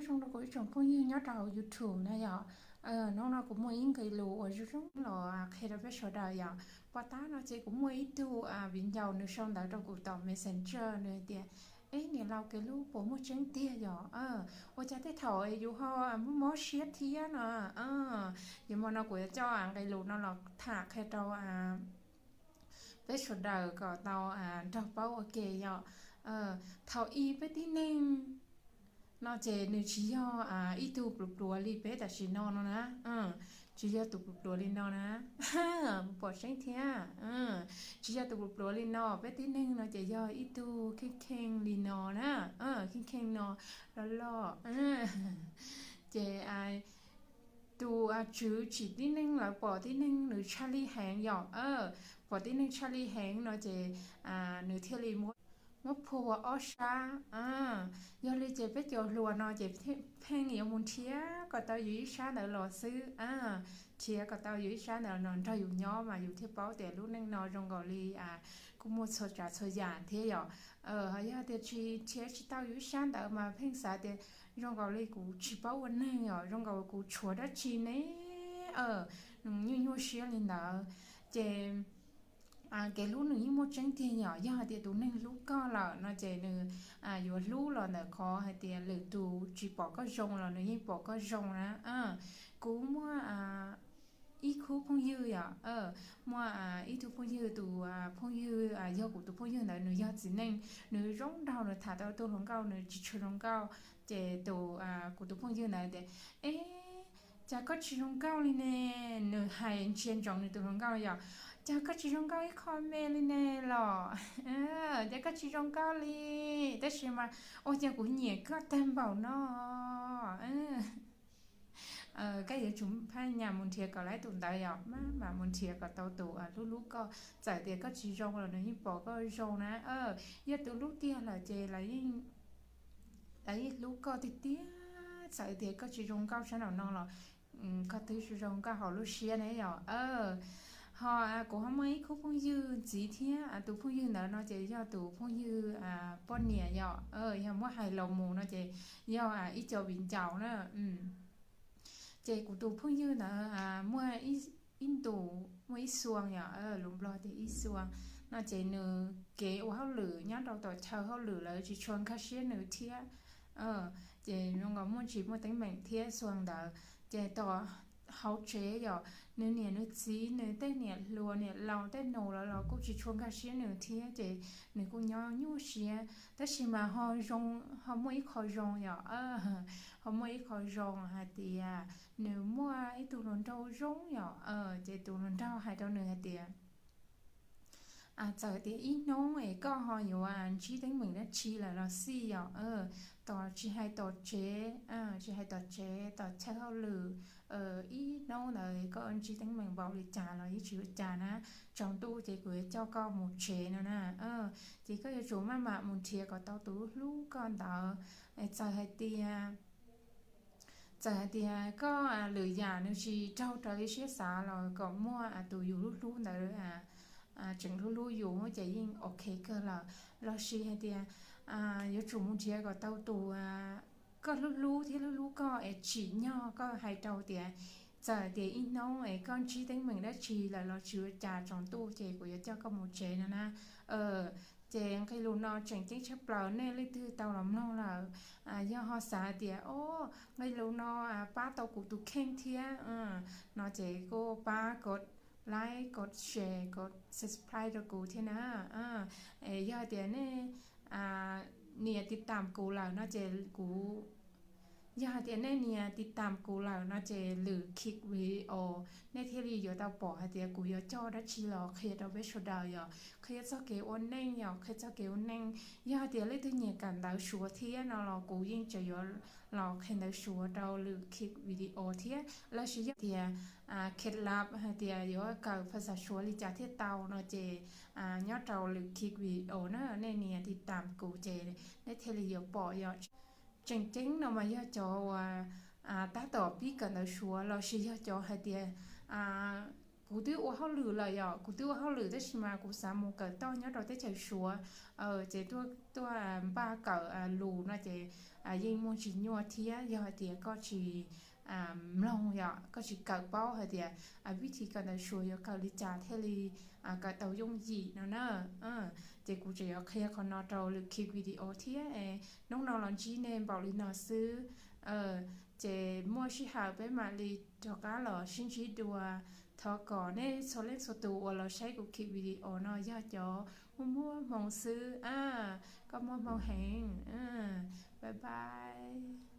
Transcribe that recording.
Nyob zoo rau kuv ib tsoom phooj ywg nyob rau hauv YouTube na yom. Hnub no kuv muaj ib nqe lus uas zoo zoo los qhia rau peb sawv daws yom. Pom tab no ces kuv muaj ib tug viv ncaus nws sau ntawv rau kuv tom Messenger, nws hais tias, eb, niam laus kev hlub puas muaj tseeb tiag yom? Ua cas tej thaum yus ho mob mob siab thiab no. Yog hmo no kuv yuav coj nqe lus no los tham qhia rau peb sawv daws kom tau nrog paub ua ke yom. Thaum ub peb tib neeg no ces nws tsis yog ib tug pluav pluav li peb tam sim no no na. Tsis yog tus pluav pluav li no na. Pom tseeb thiab. Tsis yog tus pluav pluav li no, peb tib neeg no ces yog ib tug kheej kheej li no na. Kheej kheej no, loj loj. Ces tus tswv tsim tib neeg lawv pom tib neeg nws tshaj lij heev yom. Pom tib neeg tshaj lij heev no ces nws thiaj li muab phua ua ob sab. Yog li ces peb cov hluas no ces pheej yuav mus nrhiav kom tau yus ib sab ntawd los xwb. Nrhiav kom tau yus ib sab ntawd los nrog yus nyob mas yus thiaj paub tias lub neej no zoo nkaus li kuj muaj txhua tsav txhua yam thiab yom. Ho yog tias tsis nrhiav tsis tau yus ib sab ntawd mas pheej xav tias zoo nkaus li kuv tsis paub ua neeg yom, zoo nkaus kuv tshuav dab tsi ne, nyuaj nyuaj siab li ntawd. Ces kev hlub nws yeej muaj tseeb tiag yom. Yog hais tias tus neeg hlub koj lawm no ces nws yuav hlub los ntawm qhov hais tias lwm tus tsis pom koj zoo los nws yeej pom koj zoo na. Kuv muaj ib khub phooj ywg yom, muaj ib tug phooj ywg, tus phooj ywg yog kuv tus phooj ywg ntawd nws yog txiv neej, nws zoo nraug, nws tham tau tus hluas nkauj nws tsis tshua zoo nkauj. Ces tus, kuv tus phooj ywg ntawd tias, eb, cas koj tsis zoo nkauj li ne? Nws hais ntsia ntsoov nws tus hluas nkauj yom, cas koj tsis zoo nkauj ib qho me li ne los? Cas koj tsis zoo nkauj li? Tab sis mas ua cas kuv nyiam koj tag npaum no. Koj yuav tsum phaj nyas mus nrhiav kom laib tus ntawd yom, mam mus nrhiav kom tau tus hlub hlub koj. Txawm tias koj tsis zoo los nws yeej pom koj zoo na. Yog tus hlub tiag lawm ces lawv yeej hlub koj tiag tiag, txawm tias koj tsis zoo nkauj sab nraum no los koj twb zoo nkauj hauv lub siab ne yom. Ho kuv ho muaj ib khub phooj ywg ntxiv thiab, tus phooj ywg ntawd no ces yog tus phooj ywg poj niam yom. Yog muab hais los mus no ces yog ib co viv ncaus na. Ces kuv tus phooj ywg ntawd muaj ib ntus, muaj ib xuas yom, lus Nplog tias ib xuas no ces nws kev ua hauj lwm nyob rau tom chaw hauj lwm lawv tsis tshua nkag siab nws thiab. Ces zoo nkaus muaj tsis muaj teeb meem thiab xuas ntawd. Ces tom hauv tsev yom, nws niam nws txiv, nws tej niam hluas niam laus tej nus lawv los kuj tsis tshua nkag siab nws thiab, ces nws kuj nyob nyuaj siab. Tab sis mas ho muaj ib qho zoo yom, ho muaj ib qho zoo hais tias nws muaj ib tug hluas nraug zoo yom. Ces tus hluas nraug hais rau nws hais tias, txawm tias ib hnub es koj ho yuav ntsib teeb meem dab tsi lawm los xij yom, tos tsis hais tom tsev, tsis hais tom tsev, tom chaw hauj lwm, ib hnub ntawd koj ntsib teeb meem npaum li cas los yeej tsis ua cas na, tsaus ntuj ces kuv yuav coj koj mus tsev no na. Ces koj yuav tsum maj mam mus nrhiav kom tau tus hlub koj ntawd. Txawm hais tias txawm hais tias koj lwm yam nws tsis raug raws li siab xav los kom muaj tus yus hlub hlub ntawd tseem hlub hlub yus ces yeej ok kawg lawm. Los sis hais tias yuav tsum mus nrhiav kom tau tus koj hlub hlub thiab hlub hlub koj es tsim nyog koj hais rau tias txawm tias ib hnub es koj ntsib teeb meem dab tsi lawm los tsis ua cas, tsaus ntuj ces kuv yuav coj koj mus tsev no na. Ces nqe lus no tseem ceeb tshaj plaws, nej leej twg tau los mloog lawm, yog ho xav tias o, nqe lus no pab tau kuv tus kheej thiab no ces kuj pab kom like, kom share, kom subscribe rau kuv thiab na. Yog tias nej nias tiv tam kuv lawm no ces kuv, yog hais tias nej nias tiv tam kuv lawm no ces lwm khib video nej thiaj li yuav tau pom hais tias kuv yuav coj dab tsi los qhia rau peb sawv daws, yog qhia txog kev ua neej, yog qhia txog kev ua neej. Yog hais tias leej twg nyiam kawm ntawv Suav thiab no los kuv yeej tseem yuav los qhia ntawv Suav rau lwm khib video thiab. Los sis yog tias khev lab hais tias yuav kawm phas xas Suav li cas thiaj tau no ces nyob rau lwm khib video na, nej nias tiv tam kuv ces nej thiaj li yuav pom. Yog tseem ceeb no mas yog cov uas tab tom pib kawm ntawv Suav los sis yog cov hais tias Kuv twb ua hauj lwm lawm yom, kuv twb ua hauj lwm tab sis mas kuv xav mus kawm toj nyob rau teb chaws Suav. Ces tuaj tuaj npaj kawm lus no ces yeej muaj tsis nyuaj thiab. Yog hais tias koj tsis mloog yom, koj tsis kawm paub hais tias vib thi kawm ntawv Suav yuav kawm li cas thiaj li kawm tau yooj yim no na. Ces kuv tseem yuav qhia qhov no rau lwm khij video thiab. Hnub no los ntsib nej npaum li no xwb. Ces muaj sij hawm peb mam li rov qab los sib ntsib dua. Thov kom nej txhua leej txhua tus uas los saib kuv khij video no yog cov muaj muaj hmoo xwb. Koj muaj hmoo heev. Bye bye.